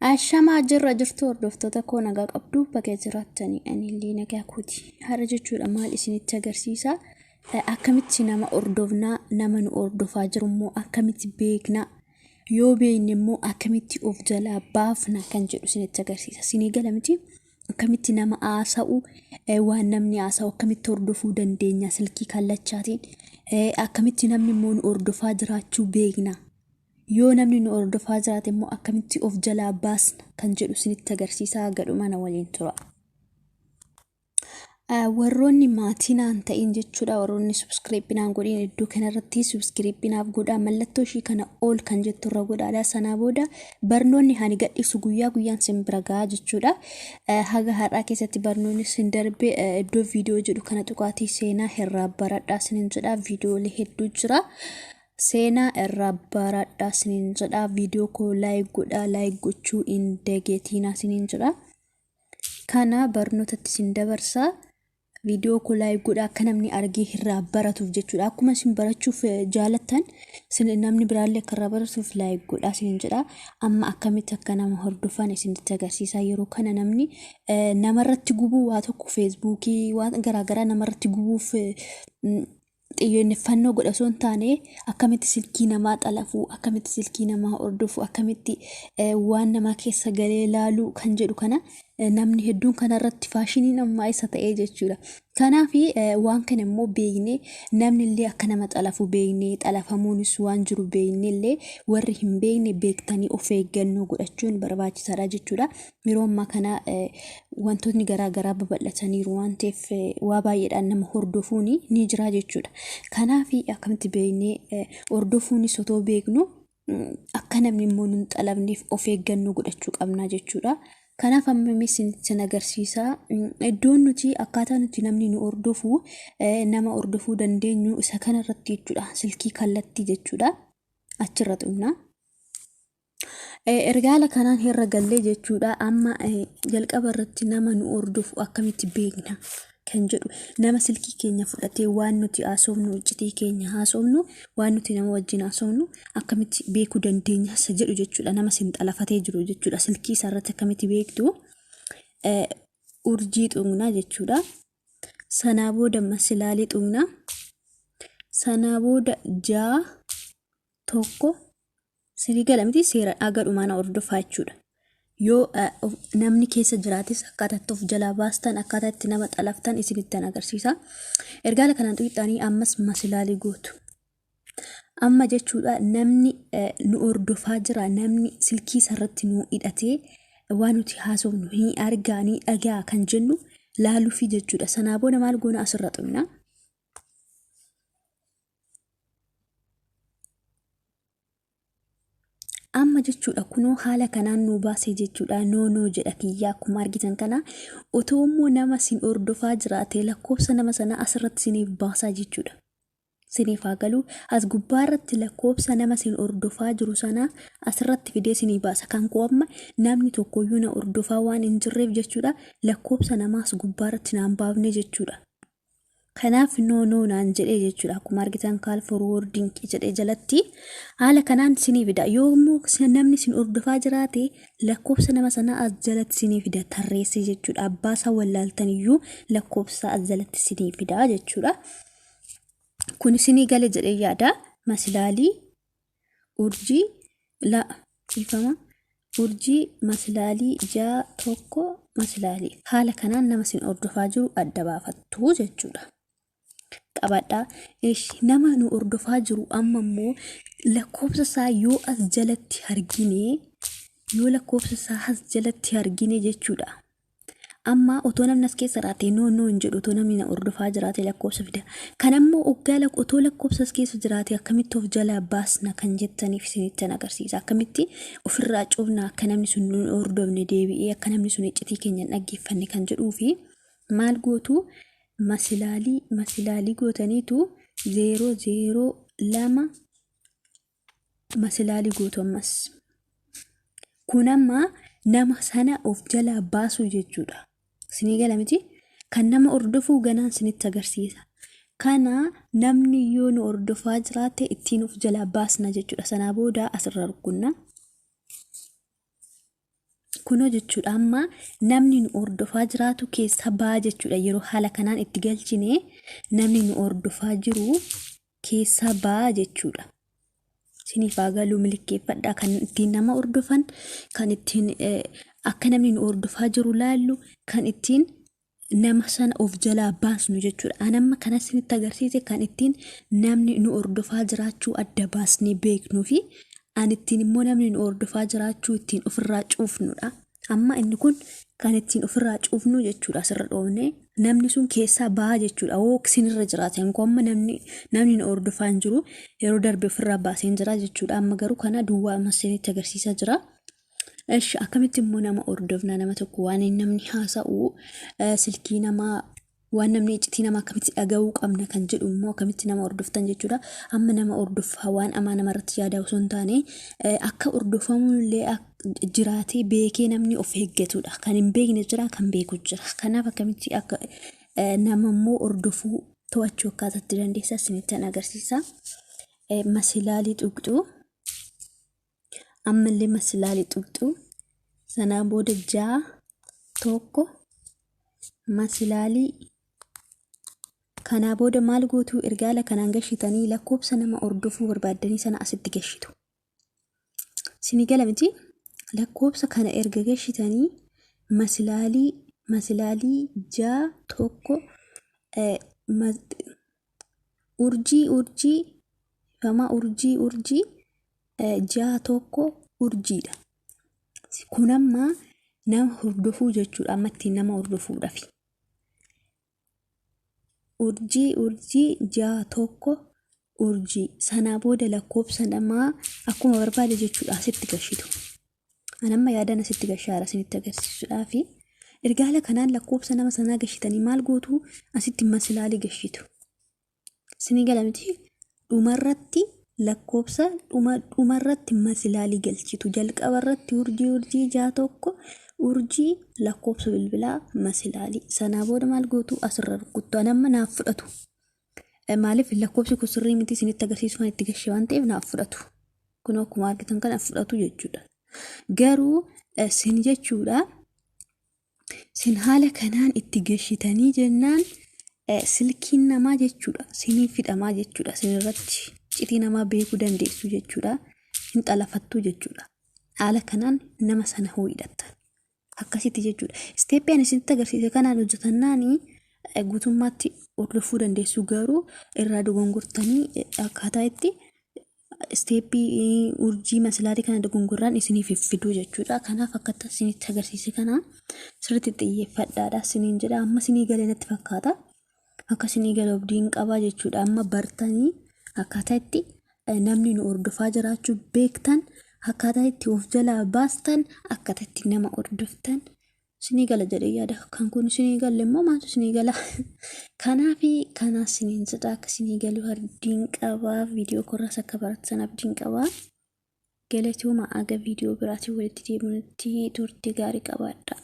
Ashamaa jirra jirtu hordoftoota koo, nagaa qabdu? Bakka jiraattanii anillee nagaa kooti. Har'a jechuudha maal isinitti agarsiisa? Akkamitti nama hordofnaa, nama nu hordofaa jiru immoo akkamitti beeknaa, yoo beekne immoo akkamitti of jalaa baafna kan jedhu isinitti agarsiisa. Isinii gala miti? Akkamitti nama haasa'u, waan namni haasa'u akkamitti hordofuu dandeenya silkii kallachaatiin, akkamitti namni immoo nu hordofaa jiraachuu beekna. Yoo namni nu hordofaa jiraate immoo akkamitti of jalaa baasna kan jedhu isinitti agarsiisaa, gadhuma na waliin tura. Warroonni maatii naan ta'in jechuudha, warroonni subscribe naan godhin, iddoo kanarratti subscribe naaf godhaa, mallattoo ishii kana ol kan jettu irra godhaadha. Sanaa booda barnoonni ani gadhiisu guyyaa guyyaan sin bira gahaa jechuudha. Haga har'aa keessatti barnoonni sin darbe iddoo viidiyoo jedhu kana tuqaatii seenaa irraa baradhaa sinin jedha. Viidiyoolee hedduu jira. Seenaa irraa baradhaa sinin jedha. Viidiyoo koo like godhaa, like gochuu hin dagatiinaa sinin jedha. Kana barnootatti isin dabarsaa. Viidiyoo koo like godhaa akka namni argee irraa baratuuf jechuudha. Akkuma isin barachuuf jaalattan namni biraallee akka irraa baratuuf like godhaa isinin jedha. Amma akkamitti akka nama hordofan isinitti agarsiisaa. Yeroo kana namni namarratti gubuu waa tokko, feesbuukii waan garaagaraa namarratti gubuuf xiyyeeffannoo godha osoo hin taane, akkamitti silkii namaa xalafuu, akkamitti silkii namaa hordofuu, akkamitti waan namaa keessa galee laaluu kan jedhu kana namni hedduun kanarratti faashiniin ammaa isa ta'ee jechuudha. Kanaaf waan kana immoo beeknee, namni illee akka nama xalafu beeknee, xalafamuunis waan jiru beeknee illee, warri hin beekne beektanii of eeggannoo godhachuun barbaachisaadha jechuudha. Yeroo ammaa kana wantootni garaa garaa babal'ataniiru waan ta'eef waa baay'eedhaan nama hordofuun ni jira jechuudha. Kanaaf akkamitti beeknee hordofuunis otoo beeknu akka namni immoo nun xalafneef of eeggannoo godhachuu qabna jechuudha. Kanaaf amma isinitti agarsiisa. Iddoon nuti akkaataa nuti namni nu hordofu, nama hordofuu dandeenyu isa kanarratti jechuudha. Silkii kallattii jechuudha. Achirra xumna. Erga haala kanaan irra gallee jechuudha. Amma jalqaba irratti nama nu hordofu akkamitti beekna kan jedhu, nama silkii keenya fudhatee waan nuti haasofnu, iccitii keenya haasofnu, waan nuti nama wajjin haasofnu akkamitti beekuu dandeenya isa jedhu jechuudha. Nama sin xalafatee jiru jechuudha. Silkii isaa irratti akkamitti beektu? Urjii tuqnaa jechuudha. Sanaa booda masilaalee tuqnaa. Sanaa booda 6 1 sinii gala miti? Seera haga dhumaana hordofaa jechuudha. Yoo namni keessa jiraates akkaataa itti of jalaa baastan, akkaataa itti nama xalaftan isinittan agarsiisa. Ergaala kanaan xuqxanii ammas masilaalii gootu. Amma jechuudha namni nu hordofaa jira, namni silkii isarratti nu hidhatee waan nuti haasofnu ni argaa, ni dhagaa kan jennu laaluufi jechuudha. Sanaa booda maal goona? Asirra xumna. Amma jechuudha kunoo haala kanaan nu baasee jechuudha. No, no jedha kiyyaa akkuma argitan kana. Otoo immoo nama sin hordofaa jiraate lakkoofsa nama sanaa asirratti siniif baasaa jechuudha. Siniif haa galu, as gubbaarratti lakkoofsa nama sin hordofaa jiru sanaa asirratti fidee sinii baasa. Kan koo amma namni tokkoyyuu na hordofaa waan hin jirreef jechuudha, lakkoofsa namaa as gubbaarratti naan baafne jechuudha. Kanaaf no, no naan jedhee jechuudha. Akkuma argitan call forwarding jedhee jalatti haala kanaan sinii fida. Yoo immoo namni sin hordofaa jiraate lakkoofsa nama sanaa as jalatti sinii fida tarreessee jechuudha. Abbaa isaa wallaaltan iyyuu lakkoofsa as jalatti sinii fida jechuudha. Kun sinii gale jedhee yaada. Masilaalii urjii la dhiifama, urjii masilaalii 6 1 masilaalii, haala kanaan nama sin hordofaa jiru adda baafattu jechuudha. Qabadhaa. Nama nu hordofaa jiru amma immoo lakkoofsa isaa yoo as jalatti argine, yoo lakkoofsa isaa as jalatti argine jechuudha. Amma otoo namni as keessa jiraate no, no hin jedhu. Otoo namni na hordofaa jiraate lakkoofsa fida. Kan ammoo oggaa otoo lakkoofsa as keessa jiraate akkamitti of jalaa baasna kan jettaniif isinittan agarsiisa. Akkamitti ofirraa cufna, akka namni sun nu hordofne deebi'ee, akka namni sun iccitii keenya hin dhaggeeffanne kan jedhuu fi maal gootu? Masilaalii masilaalii gootaniitu 0 0 2 masilaalii gootu ammas. Kun amma nama sana of jalaa baasuu jechuudha. Isinii gala miti? Kan nama hordofuu ganaan isinitti agarsiisa. Kana namni yoo nu hordofaa jiraate ittiin of jalaa baasna jechuudha. Sanaa booda asirra rukunna. Kunoo jechuudha amma namni nu hordofaa jiraatu keessa ba'a jechuudha. Yeroo haala kanaan itti galchine namni nu hordofaa jiru keessa ba'a jechuudha. Isiniif haa galuu milikkeeffadhaa kan ittiin nama hordofan, kan ittiin akka namni nu hordofaa jiru laallu, kan ittiin nama sana of jalaa baasnu jechuudha. An amma kana isinitti agarsiise kan ittiin namni nu hordofaa jiraachuu adda baasnee beeknuu fi an ittiin immoo namni nu hordofaa jiraachuu ittiin ofirraa cuufnudha. Amma inni kun kan ittiin ofirraa cuufnu jechuudha asirra dhoofnee namni sun keessaa bahaa jechuudha. Hoo isinirra jiraate hin amma namni nu hordofaa hin jiru yeroo darbe ofirraa baasee hin jira jechuudha. Amma garuu kana duwwaa amma isinitti agarsiisaa jira. Eshi akkamitti immoo nama hordofna nama tokko waan namni haasa'u silkii namaa waan namni iccitii namaa akkamitti dhaga'uu qabna kan jedhu immoo akkamitti nama hordoftan jechuudha. Amma nama hordofaa waan amaa namarratti yaadaa osoo hin taane akka hordofamuun illee jiraatee beekee namni of eeggatudha. Kan hin beekne jira kan beeku jira. Kanaaf akkamitti akka nama immoo hordofuu to'achuu akkaataa itti dandeessa isinittan agarsiisa. Masilaalii tuqxu. Ammallee masilaalii tuqxu. Sanaa booda 6 1 masilaalii kanaa booda maal gootu erga haala kanaan gashitanii lakkoofsa nama hordofuu barbaaddanii sana asitti gashitu. Isinii gala miti lakkoofsa kana erga gashitanii masilaalii 6 1 urjii urjii fama urjii urjii 6 1 urjiidha. Kun amma nama hordofuu jechuudha. Amma ittiin nama hordofuudhafi. Urjii urjii 6 1 urjii sanaa booda lakkoofsa namaa akkuma barbaade jechuudha asitti gashitu. An amma yaadan asitti gashaara isinitti agarsiisuudhaafi. Erga haala kanaan lakkoofsa nama sanaa gashitanii maal gootu asitti masilaalii gashitu. Isinii gala miti dhumarratti lakkoofsa dhumarratti masilaalii galchitu. Jalqabarratti urjii urjii 6 1 urjii lakkoofsa bilbilaa masilaalii. Sanaa booda maal gootu asirra rukuttu. An amma naaf fudhatu. Maaliif lakkoofsi kun sirrii miti isinitti agarsiisu kan itti gashe waan ta'eef naaf fudhatu. Kun akkuma argitan kana fudhatu jechuudha. Garuu isin jechuudha. Sin haala kanaan itti gashitanii jennaan silkiin namaa jechuudha. Siniif hidhamaa jechuudha. Sin irratti iccitii namaa beekuu dandeessu jechuudha. Hin xalafattuu jechuudha. Haala kanaan nama sana hoo hidhattan. Akkasitti jechuudha. Isteeppii ani isinitti agarsiise kanaan hojjetannaani guutummaatti hordofuu dandeessu garuu irraa dogongortanii akkaataa itti isteeppii urjii masilaalii kana dogongorraan isiniif fiduu jechuudha. Kanaaf akkatti isinitti agarsiise kana sirriitti xiyyeeffadhaadha isiniin jedha. Amma isinii galee natti fakkaata. Akka isinii galu abdiin qabaa jechuudha. Amma bartanii akkaataa itti namni nu hordofaa jiraachuu beektan, akkaataa itti of jalaa baastan, akkaataa itti nama hordoftan isinii gala jedhee yaada. Kan kun isinii galle immoo maaltu isinii gala? Kanaaf kana isiniin jedha akka isinii galu abdiin qabaa. Viidiyoo korraas akka barattan abdiin qabaa. Galatooma aga viidiyoo biraatiin walitti deebinutti turtii gaarii qabaadha.